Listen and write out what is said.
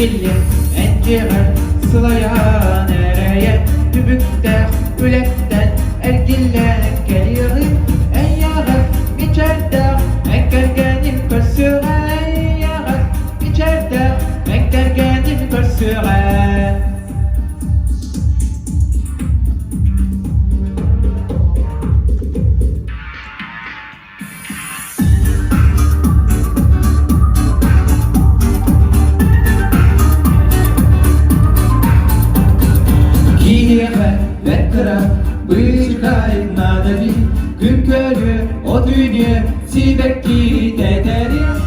Иллин эн дьиэҕэр сылайан эрэйэн түбүктээх үлэттэн эргиллэн кэлиэҕиҥ эйиэхэ мичээрдээх эн кэргэним көрсүөҕэ эйиэхэ мичээрдээх эн кэргэним көрсүөҕэ. Киһиэхэ бэрт кыра быычыкай наада дии, күн көрүө, от үүнүө, сибэкки тэтэриэ.